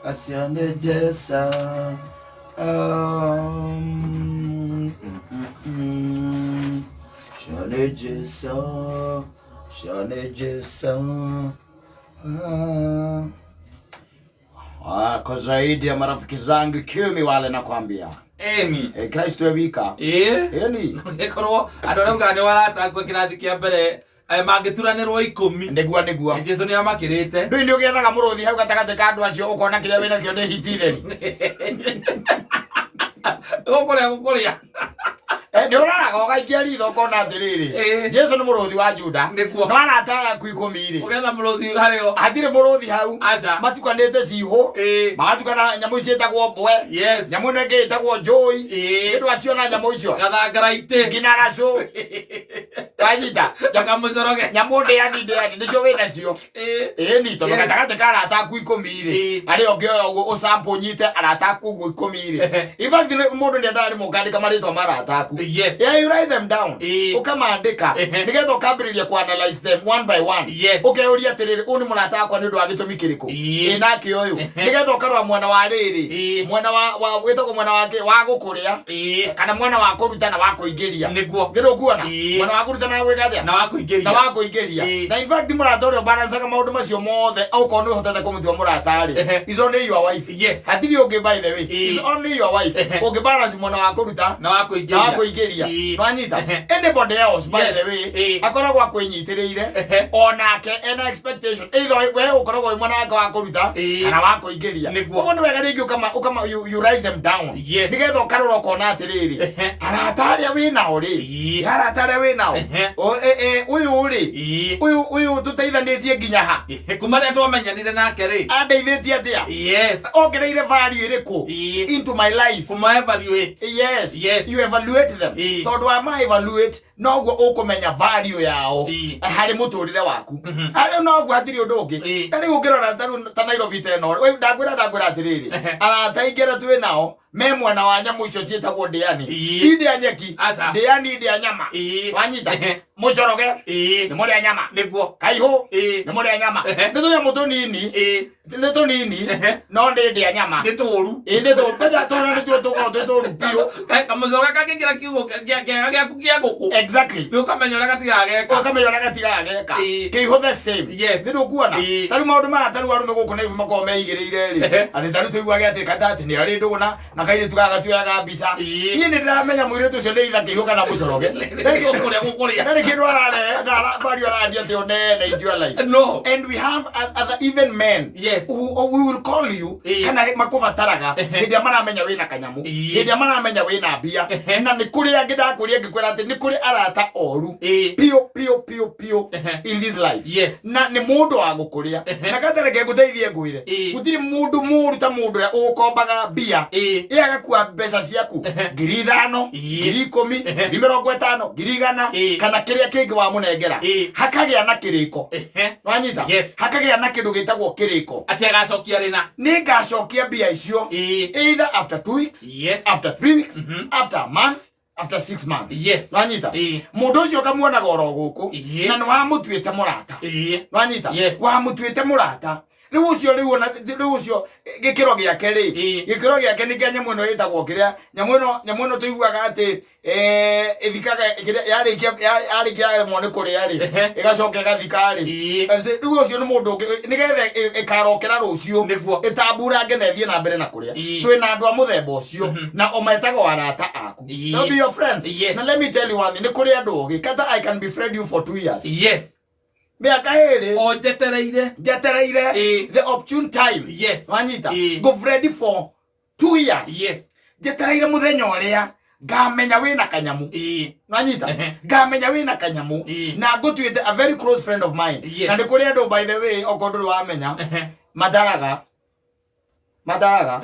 Acio nĩ Jesu. Acio nĩ Jesu. Acio nĩ Jesu. Ah. Ah, kwa zaidi ya marafiki zangu 10 wale nakwambia. Ĩni. Eh, Kristo ewika. Ĩĩ. Ĩni. Gĩkorwo andũ arĩa ugaga nĩ waratakua kĩrathi kĩa mbere mangĩturanĩrwo 10. Nĩguo nĩguo. Jesu nĩ amakĩrĩte. Ndũĩ nĩ ũgĩethaga mũrũthi hau gatagatĩ ka andũ acio ũkona kĩrĩa wĩnakĩo nĩ hiti theri. Gũkũrĩa gũkũrĩa. Nĩ ũroraga ũgaikia ritho ũkona atĩrĩrĩ. Jesu nĩ mũrũthi wa Juda. Nĩguo. No arata aku 10 rĩ. Ũgetha mũrũthi harĩ o. Hatirĩ mũrũthi hau. Aca. Matukanĩte cihũ. Magatukana nyamũ ici ciĩtagwo mbwe. Yes. Nyamũ ĩno ĩngĩ ĩtagwo njũi. Nĩ aciona nyamũ icio. Gathangaraitĩ. Nginya racũ. Wanyita. Kamũcoroge. Nyamũ ndĩani ndĩani nĩcio wĩ nacio. Ĩni tondũ gatagatĩ ka arata aku 10 rĩ. Arĩa ũngĩoya ũguo ũsample ũnyite arata aku ũguo 10 rĩ. In fact mũndũ nĩ endaga rĩmwe ũkandĩka marĩtwa ma arata aku. Yes. Yeah, you write them down. Ũkamandĩka. Nĩgetha ũkambĩrĩria ku analyze them one by one. Yes. Ũkeyũria atĩrĩrĩ, ũyũ nĩ mũrata wakwa nĩ ũndũ wa gĩtũmi kĩrĩkũ? Ĩ nake ũyũ. Nĩgetha ũkarora mwena wa rĩrĩ. Mwena wa wĩtagwo mwena wa kĩ? Wa gũkũrĩa. Kana mwena wa kũruta na wa kũingĩria. Nĩguo. Nĩ ũkuona? Mwena wa kũruta na gwĩka atĩa? Na wa kũingĩria. Na wa kũingĩria. Na in fact mũrata ũrĩa ũbalancaga maũndũ macio mothe okorwo nĩ ũhotete kũmũtua mũrata rĩ. Is only your wife. Yes. Hatirĩ ũngĩ by the way. Is only your wife. Ũngĩ balance mwena wa kũruta Na wa kũingĩria. na wa kũingĩria. Nwanyita? Anybody else by the way akoragwo akwĩnyitĩrĩire onake ena expectation either we ũkoragwo wĩ mwena wake wa kũruta kana wa kũingĩria. Nĩguo. Ũguo nĩ wega rĩngĩ ũkama you write them down. Yes. Nĩgetha ũkarora ũkona atĩrĩrĩ, arata arĩa wĩ nao rĩ, arata arĩa wĩ nao, ũyũ rĩ, ũyũ tũteithanĩtie nginya ha? Kuma rĩrĩa twamenyanire nake rĩ. Andeithĩtie atĩa? Yes. Ongereire value ĩrĩkũ? Into my life. Kuma evaluate. Yes. Yes. You evaluate them. Tondũ wa ma evaluate noguo ũkũmenya value yao harĩ mũtũrĩre waku. Harĩ noguo hatirĩ ũndũ ũngĩ. Ta rĩu ũngĩrora ta rĩu ta Nairobi ta ĩno, we ndakwĩra atĩrĩrĩ, arata aingĩ arĩa twĩ nao me mwena wa nyamũ icio ciĩtagwo ndĩani. Ti ndĩa nyeki, Aca. ndĩani ndĩa nyama. Wanyita? Mũcoroge nĩ mũrĩa nyama. Nĩguo. Kaihũ nĩ mũrĩa nyama. Nĩ tũnyamũ tũnini, nĩ tũnini, no nĩ ndĩa nyama. Nĩ tũru. Ĩĩ nĩ tũru. Kwanza tũrĩa nĩtuo tũkoragwo twĩ tũru biũ. Kamũcoroge kangĩingĩra kiugũ kĩega gĩaku kĩa ngũkũ. Exactly. Nĩ ũkamenya ũrĩa gatigaga geka. Ũkamenya ũrĩa gatigaga geka. Kĩihũ the same. Yes. Nĩ ndũkuona? Ta rĩu maũndũ maya ta rĩu arũme gũkũ Nairobi makoragwo meigĩrĩire rĩ. Atĩ ta rĩu tũiguage atĩ kata atĩ nĩ arĩ ndũgũ na kairĩtu gaka gatuoyaga mbica. Niĩ nĩ ndĩramenya mũirĩtu ũcio nĩ either kĩihũ kana mũcoroge. Gũkũrĩa gũkũrĩa. Ndarĩ kĩndũ ararehe na arabario araria atĩ onene into your life. No. And we have other even men Yes. who we will call you kana makũbataraga hĩndĩ ĩrĩa maramenya wĩna kanyamũ, hĩndĩ ĩrĩa maramenya wĩna mbia. Na nĩ kũrĩ angĩ ndakũria ngĩkwĩra atĩ nĩ kũrĩ arata oru piũ piũ piũ piũ in this life. Yes. Na nĩ mũndũ wa gũkũrĩa. Na kata reke ngũteithie ngwĩre. Gũtirĩ mũndũ mũru ta mũndũ ũrĩa ũgũkombaga mbia. Ĩ agakua mbeca ciaku 5,000, 10,000, 50,000, 100,000, kana kĩrĩa kĩngĩ wamũnengera. Hakagĩa na kĩrĩko. Wanyita? Yes. Hakagĩa na kĩndũ gĩtagwo kĩrĩko. Atĩ agacokia rĩna. Nĩ ngacokia mbia icio. Either after 2 weeks, Yes. after 3 weeks, after a month, after 6 months. Yes. Wanyita? Mũndũ ũcio ũkamuonaga oro gũkũ na nĩ wamũtuĩte mũrata. Wanyita? Yes. Wamũtuĩte mũrata. Rĩu ũcio rĩu ona rĩu ũcio gĩkĩro gĩake rĩ, gĩkĩro gĩake nĩ kĩa nyamũ ĩno ĩtagwo kĩrĩa, nyamũ ĩno tũiguaga atĩ ĩthikaga kĩrĩa yarĩkia yaremwo nĩ kũrĩa rĩ, ĩgacoka ĩgathika rĩ. Atĩ rĩu ũcio nĩ mũndũ ũngĩ nĩgetha ĩkarokera rũciũ Nĩguo. ĩtamburange na ĩthiĩ na mbere na kũrĩa. Twĩna andũ a mũthemba ũcio na o metagwo arata aku. They'll be your friends. Yes. Na let me tell you one thing, nĩ kũrĩ andũ ogĩ. Kata I can befriend you for 2 years. Yes. Mĩaka ĩrĩ. O njetereire. Njetereire. The opportune time. Yes. Wanyita? Go ready for 2 years. Yes. Njetereire mũthenya ũrĩa ngamenya wĩna kanyamũ. Wanyita? Ngamenya wĩna kanyamũ. Na ngũtuĩte a very close friend of mine. Yes. Na nĩ kũrĩ andũ by the way okorwo ndũrĩ wamenya. Mataraga. Mataraga.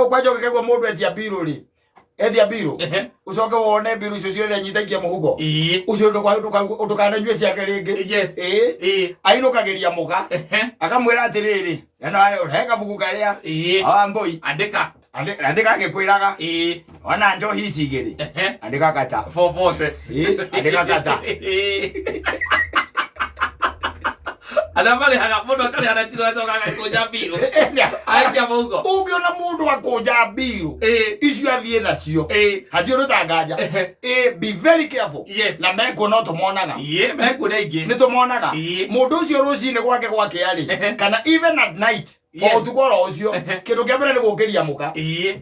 Kwanja ũngĩkaigua mũndũ etia mbirũ rĩ. Etia mbirũ. Ũcoke wone mbirũ icio ciothe anyitaikia mũhuko. Ũcio ndũkananyue ciake rĩngĩ. Yes. Ainũkagĩria mũka. Akamwĩra atĩrĩrĩ, ĩno ũrehe kabuku karĩa. Wa mbũi. Andĩka. Andĩka ngĩkwĩraga. Ona njohi ici igĩrĩ. Andĩka kata. Bobote. Andĩka kata. Arĩa marĩhaga mũndũ akarĩha na tiro acoka agakũnja mbirũ. Aikia mũhuko. Ũngĩona mũndũ akũnja mbirũ icio athiĩ nacio, hatirĩ ũndũ tanganja. Be very careful. Na mekuo no tũmonaga. Ĩĩ, mekuo nĩ aingĩ. Nĩ tũmonaga. Mũndũ ũcio rũcinĩ gwake gwakĩa rĩ, kana even at night, o ũtukũ oro ũcio, kĩndũ kĩa mbere nĩ gũkĩria mũka. Ĩĩ,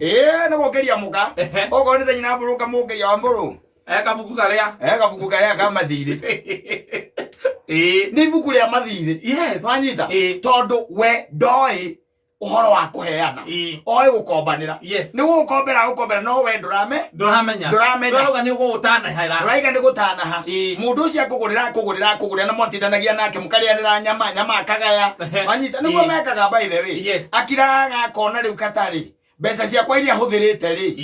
nĩ gũkĩria mũka. Okorwo nĩ ta nyina mbũrũ, ũkamũkĩria wa mbũrũ. Kabuku karĩa. Kabuku karĩa ka mathirĩ. Nĩ ibuku rĩa mathirĩ. Wanyita? Tondũ we ndoĩ ũhoro wa kũheana, oĩ gũkombanĩra. Nĩ gũgũkombera gũkombera, no we ndũrame Ndũramenya. Ndũramenya. Ndũrauga nĩ ũgũtanahera. Ndũraiga nĩ gũtanaha. Mũndũ ũcio akũgũrĩra, akũgũrĩra, akũgũrĩra, na mwatindanagia nake mũkarĩanĩra nyama, nyama akagaya. Wanyita? Nĩguo mekaga, by the way. Akiraga akona rĩu katarĩ mbeca ciakwa iria ahũthĩrĩte rĩ,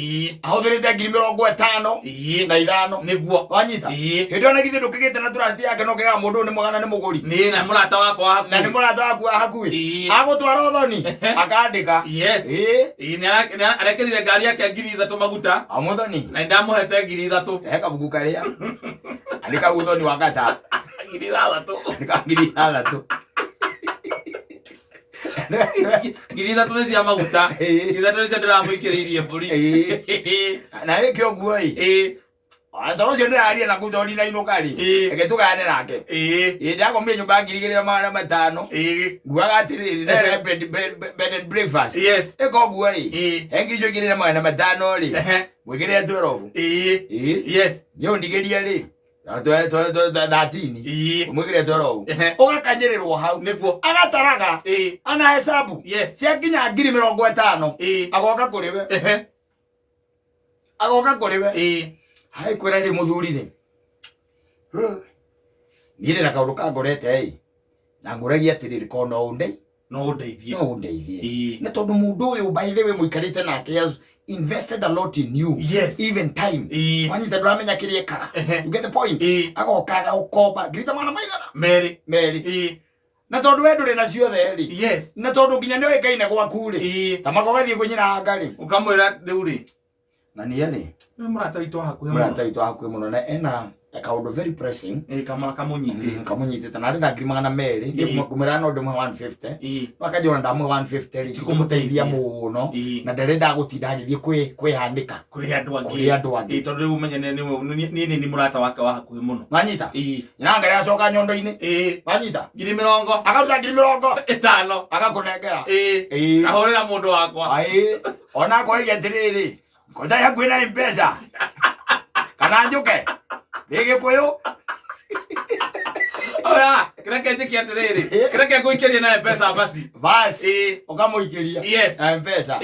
ahũthĩrĩte 55,000. Wanyita? Hĩndĩ ĩyo na githĩ ndũkĩgĩte na trust yake, no kĩgaga mũndũ ũyũ nĩ mwega na nĩ mũgũri. Nĩ na mũrata wakwa wa Na nĩ hakuhĩ. Mũrata waku wa hakuhĩ. Agũtwara ũthoni akandĩka. Ĩĩ, nĩ arekĩrire ngari yake 3,000 maguta. Amũthoni. Na nĩndamũhete 3,000. He kabuku karĩa andĩka ũthoni wa gata. 6,000. Andĩka 6,000. 3,000 nĩ cia maguta. 3,000 nĩcio ndĩramũikĩrĩirie mbũri. Na ĩke ũguo ĩ. Tondũ ũcio ndĩraria na kuu, tondũ ndinainũka rĩ, reke tũgayane nake. Ĩ ndakomire nyũmba ya 2500. Nguaga atĩrĩrĩ, nere bed and breakfast. Ĩka ũguo ĩ. He ngiri icio 2500 rĩ, mwĩkĩrĩre 12. Ĩ nĩ ũndigĩrie rĩ 13. Ũmwĩkĩre 12. Ũgakanyĩrĩrwo hau. Agataraga ana hesabu ciakinya 50,000. Agoka kũrĩ we. Agoka kũrĩ we. Hai kwĩra rĩ, mũthuri rĩ, niĩ ndĩ na kaũndũ kangorete ĩ, na ngũragia atĩrĩrĩ, ko no ũndei No ũndeithie. No ũndeithie. Nĩ tondũ mũndũ ũyũ, by the way, mũikarĩte nake has invested a lot in you. Even time. Wanyita? Ndũramenya kĩrĩa ekaga. You get the point? Agoka agagũkomba ngiri ta magana maigana? Merĩ. Merĩ. Na tondũ we ndũrĩ na ciothe rĩ, na tondũ nginya nĩ oĩkaine gwaku rĩ, ta maka ũgathiĩ kwĩ nyina anga rĩ. Ũkamwĩra rĩu rĩ, Na nĩ rĩ, nĩ mũrata witũ wa hakuhĩ mũno. Mũrata witũ wa hakuhĩ mũno na ena kaũndũ very pressing. Ĩĩ, kamũnyitĩte. Kamũnyitĩte na arenda 200,000. Ngũmwĩra no ndĩmũhe 150. Akanjĩra ndamũhe 150 rĩ, tikũmũteithia mũno. Na ndarenda gũtinda agĩthiĩ kwĩhanĩka kũrĩ andũ angĩ. Kũrĩ andũ angĩ. Ĩĩ, tondũ rĩu ũmenye niĩ nĩ mũrata wake wa hakuhĩ mũno. Wanyita? Nyina ngarĩ acoka nyondo-inĩ. Wanyita? 50,000. Akaruta ngiri mĩrongo ĩtano. Agakũnengera. Ahũrĩra mũndũ wakwa. Aĩ, ona akoiga atĩrĩrĩ, kotai hakuhĩ na Mpesa kana njũke ndĩ Gĩkũyũ. Oya, kĩreke njĩke atĩrĩrĩ, kĩreke ngũikĩrie na Mpesa basi. Basi ũkamũikĩria na Mpesa.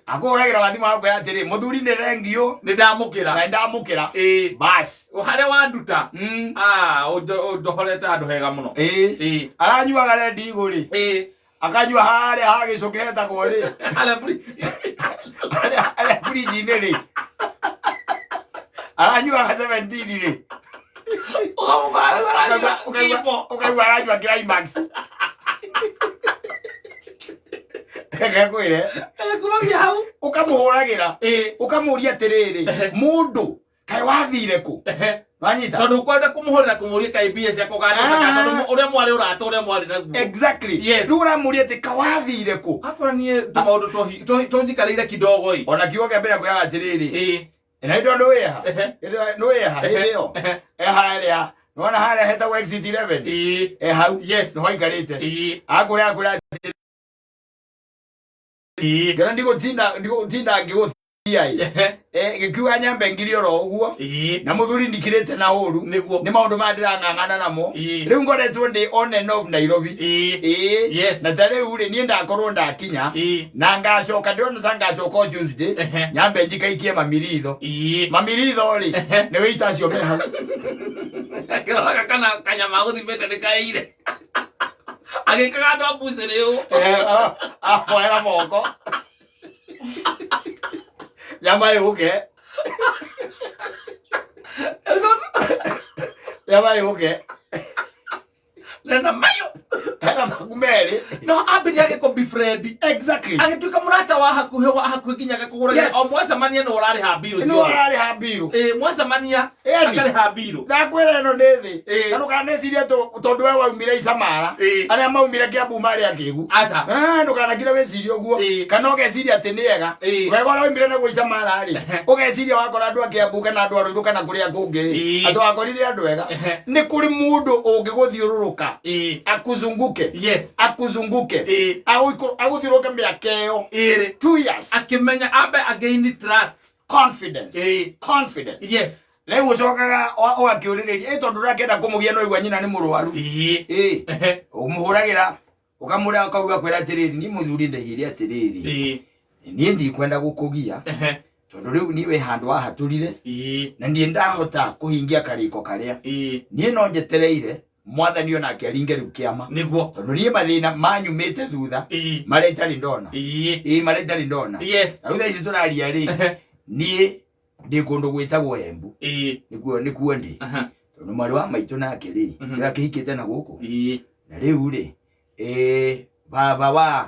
Akũhũragĩra wa thimũ, akwĩra atĩrĩ, mũthuri, nĩ thengiũ. Nĩ ndamũkĩra. Na ndamũkĩra. Basi. Harĩa wanduta, ah, ũndohorete handũ hega mũno. Aranyuaga rendi igũ rĩ, akanyua harĩa ha gĩcũkĩ hetagwo rĩ? Harĩa bridge. Harĩa bridge-inĩ rĩ, aranyuaga 17 rĩ. Ũkamũkora rĩu aranyua Kimbo. Ũkaigua aranyua Climax. Reke ngwĩre. Kumagia hau. Ũkamũhũragĩra, ũkamũria atĩrĩrĩ, mũndũ kaĩ wathire kũ? Wanyita? Tondũ kwenda kũmũhũrĩra kũmũria kaĩ mbia ciakwa ũgatũka, tondũ ũrĩa mwarĩ ũrata ũrĩa mwarĩ naguo. Rĩu ũramũria atĩ kawathire kũ? Akora niĩ tũmaũndũ tũnjikarĩire kidogo ĩ. Ona kiugo kĩa mbere kwĩraga atĩrĩrĩ, na hĩndĩ ĩyo nĩwĩha nĩwĩha hĩndĩ ĩyo e harĩa, nĩwona harĩa hetagwo exit 11? E hau. Nĩho aikarĩte. Akũrĩa akwĩra atĩrĩrĩ, ngĩra ndigũtinda ngĩgũthia ĩ. Gĩkiuga nyambe ngiri oro ũguo. Na mũthuri, ndikirĩte na ũru. Nĩ maũndũ maya ndĩrang'ang'ana namo. Rĩu ngoretwo ndĩ on and off Nairobi. Na ta rĩu rĩ, niĩ ndakorwo ndakinya na ngacoka, ndĩrona ta ngacoka o Tuesday. Nyambe njikaikie mamiritho. Mamiritho rĩ, nĩ wĩita acio me hau. Kĩroraga kana kanyama gũthimĩte nĩ kaĩire agĩkaga andũ a mbucĩrĩ ũũ. Aramoera moko nyama yũke, nyama yũke. Nena mayo. Hena maku merĩ. No ambĩrĩria agĩkũ befriend. Exactly. Agĩtuĩka mũrata wa hakuhĩ wa hakuhĩ nginya agakũgũragĩra. Yes. O mwacemania nĩ ũrarĩha mbirũ Nĩ ciothe. ũrarĩha mbirũ. Ĩĩ, mwacemania Ĩni. akarĩha mbirũ. Ndakwĩra ĩno nĩ thĩ. Ĩĩ. Na ndũkanecirie atĩ tondũ we waumire Icamara. Ĩĩ. Arĩa maumire Kĩambu marĩ akĩgu. Aca. Ah, ndũkanakire wĩcirie ũguo Ĩĩ. kana ũgeciria atĩ nĩ ega Ĩĩ. wega ũrĩa waumire naguo Icamara rĩ ũgeciria wakora andũ a Kĩambu kana andũ a Ruiru kana kũrĩa kũngĩ rĩ Ĩĩ. atĩ wakorire andũ ega Ehe. nĩ kũrĩ mũndũ ũngĩgũthiũrũrũka Ĩĩ. akuzunguke Yes. akuzunguke Ĩĩ. Agũthiũrũrũke mĩaka ĩyo Ĩrĩ. 2 years. Akĩmenya ambe again trust. Confidence. Ĩĩ. Confidence. Yes. Rĩu ũcokaga ũgakĩũrĩrĩria ĩ tondũ ũrakĩenda kũmũgia no igua nyina nĩ mũrwaru. Ĩĩ. Ĩ Ehe. ũmũhũragĩra ũkamũrĩa ũkauga kwĩra atĩrĩrĩ niĩ mũthuri ndaigire atĩrĩrĩ Ĩĩ. niĩ ndikwenda gũkũgia Ehe. tondũ rĩu niĩ wĩ handũ wahatũrire Ĩĩ. na niĩ ndahota kũhingia karĩko karĩa Ĩĩ. niĩ no njetereire mwathani onake aringe rĩu kĩama Nĩguo. tondũ niĩ mathĩna manyumĩte thutha Ĩĩ. marĩa itarĩ ndona. Ĩĩ. Ĩĩ, marĩa itarĩ ndona. Yes. Na rĩu thaa ici tũraria rĩ Ehe. niĩ ndĩ kũndũ gwĩtagwo Embu. Ĩĩ. Nĩkuo ndĩ Aha. tondũ mwarĩ wa maitũ nake rĩ nĩwe akĩhikĩte na gũkũ Ĩĩ. na rĩu rĩ ĩ baba wa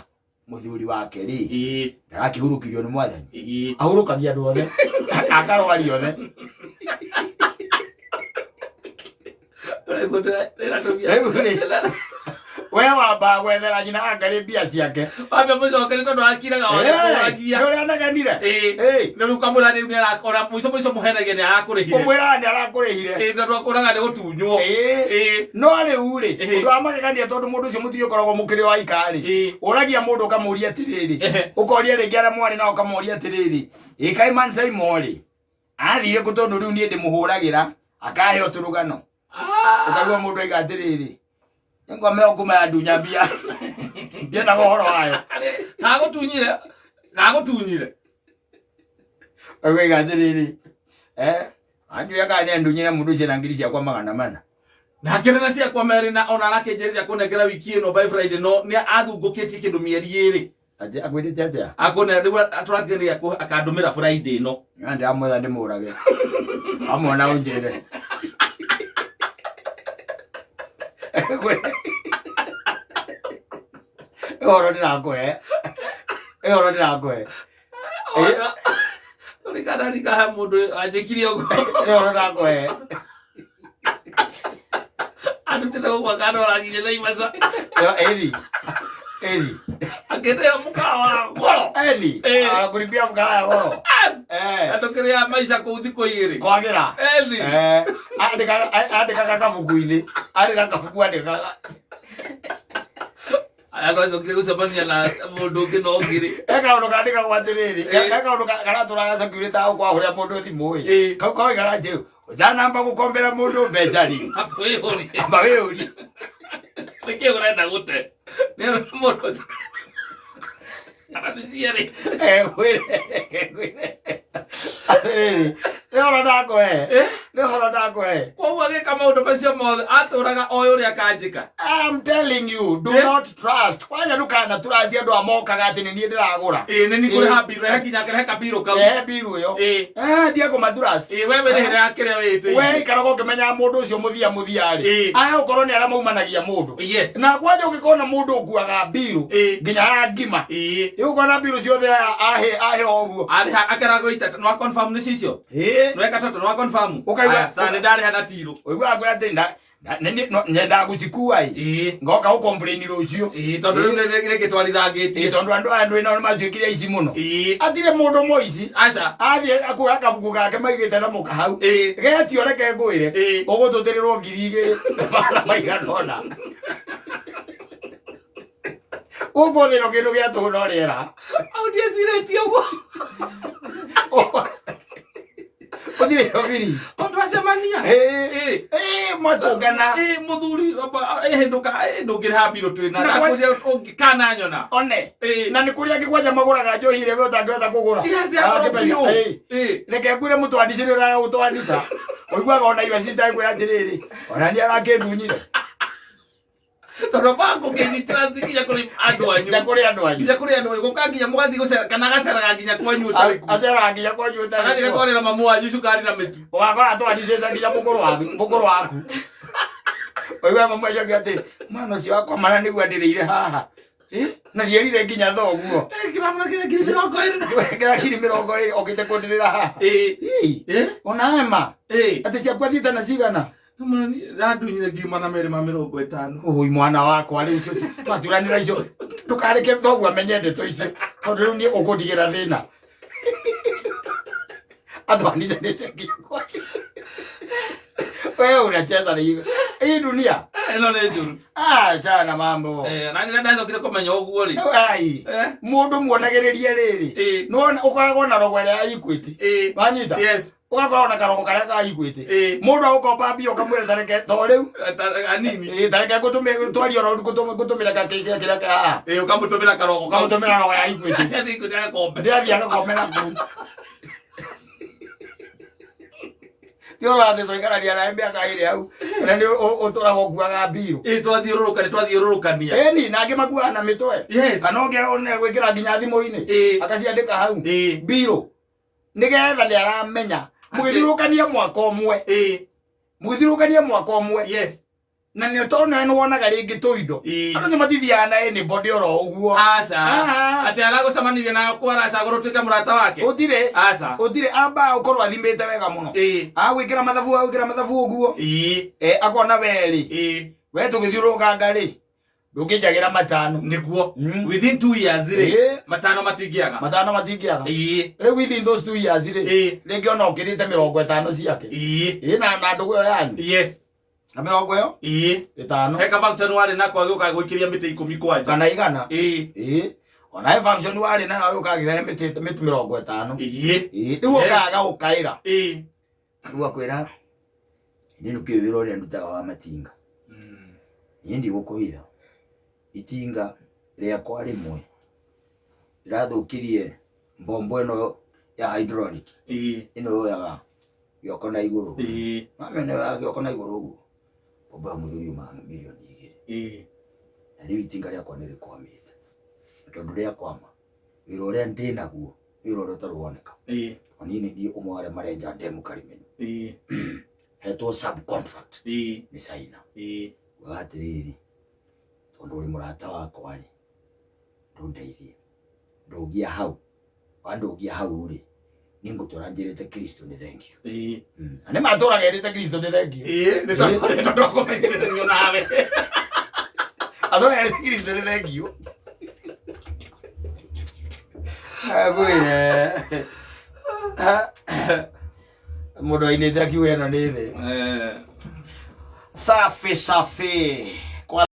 mũthuri wake rĩ Ĩĩ. ndarakĩhurũkirio nĩ mwathani. Ĩĩ. Ahurũkagia andũ othe akarwaria othe. Ũraigua ndĩratũmia. Rĩu rĩ we wambaga gwethera nyina angarĩ mbia ciake. Wambe mũcokere tondũ akiraga Ĩ, wagĩkũragia. nĩ ũrĩa anaganire. Ĩĩ. Ĩ. Nĩ rĩu kamwĩra rĩu nĩ arakora mũico mũico mũhenagia nĩ arakũrĩhire. Ũmwĩraga nĩ arakũrĩhire. Ĩĩ, tondũ akũraga nĩ gũtunywo. Ĩ. Ĩĩ. No rĩu rĩ Ĩĩ. ũndũ wa magegania tondũ mũndũ ũcio mũtige ũkoragwo mũkĩrĩ wa ikarĩ Ĩĩ. ũragia mũndũ ũkamũria atĩrĩrĩ Ehe. ũkoria rĩngĩ arĩa mwarĩ nao ũkamoria atĩrĩrĩ ĩ kaĩ Man Simon rĩ athire kũ tondũ rĩu niĩ ndĩmũhũragĩra akahe tũrũgano ũkaigua mũndũ aiga atĩrĩrĩ nĩngome okuma ya ndunya mbia ndiendaga ũhoro wayo. Gagũtunyire. Gagũtunyire. Ũkaigua aiga atĩrĩrĩ eh anjuya kana nĩ ndunyire mũndũ ũcio na ngiri ciakwa 400. Na akĩrĩ na ciakwa merĩ na ona arakĩnjĩrĩria kũnengera wiki ĩno by Friday no nĩ athungũkĩtie kĩndũ mĩeri ĩrĩ. Atĩ akwĩrĩte atĩa? Akũne rĩu tũratiganĩria akandũmĩra Friday ĩno. Na ndĩramwetha ndĩmũrage amwona ũnjĩre ũhoro ndĩrakũhe ũhoro ndĩrakũhe. Ĩ. Rĩkana rikahe mũndũ anjĩkire ũguo. Ũhoro ndĩrakũhe. Andutĩte gũkũ akandwara nginya Naivasha. Ĩni ĩni. Akĩneo mũkawa wa goro. Ĩni. Ĩ. Arakũribia mũkawa goro. As! Eh. Andũ kĩrĩa maica kũu thikũ igĩrĩ. Kwagĩra. Ĩni. Eh, andĩkaga kabuku-inĩ arĩ na kabuku andĩkaga. Aya twacokire gũcemania na mũndũ ũngĩ no ũngĩ rĩ. He kaũndũ kandĩkagwo atĩrĩrĩ Ĩ. he kaũndũ karatũraga security ta ũkwahũrĩra mũndũ thimũ ĩ Ĩ. kau koigaga atĩ ũtanamba gũkombera mũndũ mbeca rĩ Amba wĩyũrie. amba wĩyũrie. Nĩkĩ ũrenda gũte? Nĩ mũndũ ũcio. Kana nĩ cierĩ. Ekwĩre ekwĩre atĩrĩrĩ nĩ ũhoro ndakũhe Eh? nĩ ũhoro ndakũhe. Koguo agĩka maũndũ macio mothe atũraga oĩ ũrĩa akanjĩka. I'm telling you, do Eh? not trust. Kwanja ndũkana trust andũ a mokaga atĩ nĩ niĩ ndĩragũra. Ĩĩ nĩ niĩ kũrĩha mbirũ rehe nginya rehe kabirũ kau. Ehe mbiru ĩyo. Ĩĩ. Eh, tiga kũmatrust. Ĩĩ we wĩrĩhĩra kĩrĩa wĩtĩirie. We ikaraga ũkĩmenyaga mũndũ ũcio mũthia mũthia rĩ. Ĩĩ. Aya ũkorwo nĩ arĩa maumanagia mũndũ. Yes. Na kwanja ũngĩkona mũndũ ũkuaga mbiru Ĩĩ. nginya ya ngima. Ĩĩ. Ĩ ũkona mbiru ciothe ahe ahe o ũguo. Arĩha akera gwĩta nĩ wa confirm nĩ cicio. Ĩĩ. Nĩ weka tondũ nĩ wa confirm. Ũkaigua- Aya, sawa nĩ ndarĩha na tirũ. Ũiguaga kwĩra atĩ nyendaga gũcikua ĩ. Ĩĩ. Ngoka gũcomplain rũciũ. Ĩĩ tondũ rĩu rĩngĩ Ĩĩ twarithangĩtie. tondũ andũ aya ndwĩ nao nĩ matuĩkire aici mũno. Ĩĩ. Atirĩ mũndũ mũici. Aca. Athiĩ akuoya kabuku gake maigĩte na mũka hau. Ĩĩ. Getio reke ngwĩre. Ĩĩ. Ũgũtũtĩrĩrwo 2,400. Gũkũ thĩ no kĩndũ gĩa tũhũ no rĩera. Au ndiecirĩtie ũguo. Gũtirĩ biri. O twacemania. Ĩĩ. Ĩĩ. Ĩĩ mwatũngana. Ĩĩ mũthuri ĩhĩndũka ndũngĩrĩha mbirũ twĩna. Na Ndakwĩrire ũngĩkana nyona. One. Ĩĩ. Na nĩ kũrĩ angĩ kwanja magũraga njohi ĩrĩa we ũtangĩhota kũgũra. Yes, ya goro Arakĩmenya, biũ. ĩĩ. Ĩĩ. Reke ngwĩre mũtwanicĩ nĩ ũraga gũtwanica ũiguaga ona iwe cita ngwĩra atĩrĩrĩ ona nĩ arakĩndunyire. Tondũ bango ngĩnyitĩra nginya kũrĩ andũ anyu. Nginya kũrĩ andũ anyu. Nginya kũrĩ andũ anyu. Gũka nginya mũgathiĩ gũcera kana agaceraga nginya kwanyu ũtarĩ kuo. Aceraga nginya kwanyu ũtarĩ Agathiĩ kuo. gatwarĩra mamu wanyu cukari na mĩtu. Ũgakora atwanicĩte nginya mũkũrũ waku mũkũrũ waku. Waigua mamwe acoke atĩ mwana ũcio wakwa mara nĩguo andĩrĩire haha. Eh, na ndierire nginya thoguo. Kĩramũra kĩrĩa 20,000. Kĩra 20,000 okĩte kũndĩrĩra haha. Ĩĩ. Ĩĩ, Ĩĩ. ona hema Ĩĩ. atĩ ciaku athiĩte na cigana. Ndandunyire 250,000. Ui mwana wakwa rĩu icio twaturanĩra icio ndũkareke thoguo amenye ndeto icio tondũ rĩu niĩ ũkũndigĩra thĩna. Atwanicanĩte nginya kwake. Wewe unacheza na hiyo hii dunia. Ĩno nĩ njũru. Ah, sana mambo. Eh, na nĩ ndacokire kũmenya ũguo rĩ. Ai, Eh. mũndũ muonagĩrĩrie rĩrĩ. Ĩĩ. Nĩwona ũkoragwo na rogo ĩrĩa ya Equity. Ĩĩ. Wanyita? Yes. Ũgakorwo na karogo karĩa ka Equity. Ĩĩ. Mũndũ agũkomba mbia ũkamwĩra tareke to rĩu. Anini. Ĩĩ, tareke ngũtũmĩre twarie oro ngũtũmĩre gakĩkĩa kĩrĩa kĩ haha. Ĩĩ, ũkamũtũmĩra karogo kau. Ũkamũtũmĩra rogo ya Equity. Athiĩ Equity agakombe. Ndĩrathiĩ agakomera kũu. Ti ũrathiĩ tũikarania nawe mĩaka ĩrĩ hau. Na nĩ ũtũraga ũkuaga mbirũ. Ĩĩ, twathiũrũrũka nĩ twathiũrũrũkania. Ĩni, na angĩ makuaga na mĩtwe. Yes. Kana ũngĩ gwĩkĩra nginya thimũ-inĩ. Ĩĩ. Akaciandĩka hau. Ĩĩ. Mbirũ. Nĩgetha nĩ aramenya. Mũgĩthiũrũrũkania mwaka ũmwe. Ĩĩ. Mũgĩthiũrũrũkania mwaka ũmwe. Yes. Na nĩ tondũ nawe nĩwonaga rĩngĩ tũindo. Ĩĩ. Andũ acio matithiaga na anybody oro ũguo. Aca. Ah. Atĩ aragũcemanirie nawe kũ aracagũra ũtuĩke mũrata wake. Gũtirĩ. Aca. Gũtirĩ amba ũkorwo athimĩte wega mũno. Ĩĩ. Agwĩkĩra mathabu agwĩkĩra mathabu ũguo. Ĩĩ. Eh, akona we rĩ. Ĩĩ. We tũgĩthiũrũrũkanga rĩ. Ndũngĩnjagĩra matano. Nĩguo. Mm. Within 2 years rĩ. Ĩĩ. Matano matingĩaga. Matano matingĩaga. Ĩĩ. Rĩu within those 2 years rĩ. Ĩĩ. Rĩngĩ ona ũkĩrĩte 50 ciake. Ĩĩ. Ĩĩ na na ndũgũ ĩyo yanyu. Yes. Na mĩrongo ĩyo Ĩĩ. ĩtano He ka function warĩ nako agĩũka gwĩkĩria mĩtĩ 10 kwanja. kana igana. Ĩĩ. Ĩĩ. Ona he function warĩ nayo ũkagĩra mĩtĩ mĩtĩ 50. Ĩĩ. Ĩĩ. Rĩu Yes. ũkaga gũkaĩra. Ĩĩ. Rĩu akwĩra niĩ nĩkĩĩ wĩra ũrĩa ndutaga wa matinga. Niĩ ndigũkũhitha. Itinga rĩakwa rĩmwe rĩrathũkirie mbombo ĩno ya hydraulic Ĩĩ. ĩno yoyaga gĩoko na igũrũ. Ĩĩ. Mamenya yoyaga gĩoko na igũrũ ũguo. Mbombo ya mũthuri yumaga 2 mirioni. Ĩĩ. Na rĩu itinga rĩakwa nĩ rĩkwamĩte. Na tondũ rĩakwama wĩra ũrĩa ndĩnaguo wĩra ũrĩa ũtarĩ woneka. Ĩĩ. O niĩ nĩ niĩ ũmwe wa arĩa marenja ndemu Karimeni. Ĩĩ. Hetwo subcontract Ĩĩ. nĩ China. Ĩĩ. Ugaga atĩrĩrĩ tondũ ũrĩ mũrata wakwa rĩ ndũndeithie ndũgia hau wandũgia hau rĩ niĩ ngũtũra njĩrĩte Kristo nĩ thengiũ. Ĩĩ. Na nĩ matũraga erĩte Kristo nĩ thengiũ. Ĩĩ. Nĩ tondũ wa kũmenyithanio nawe. Atũraga erĩte Kristo nĩ thengiũ. Ngwĩre mũndũ ainĩte akiuga ĩno nĩ thĩ. Eh. Safi safi. Kwa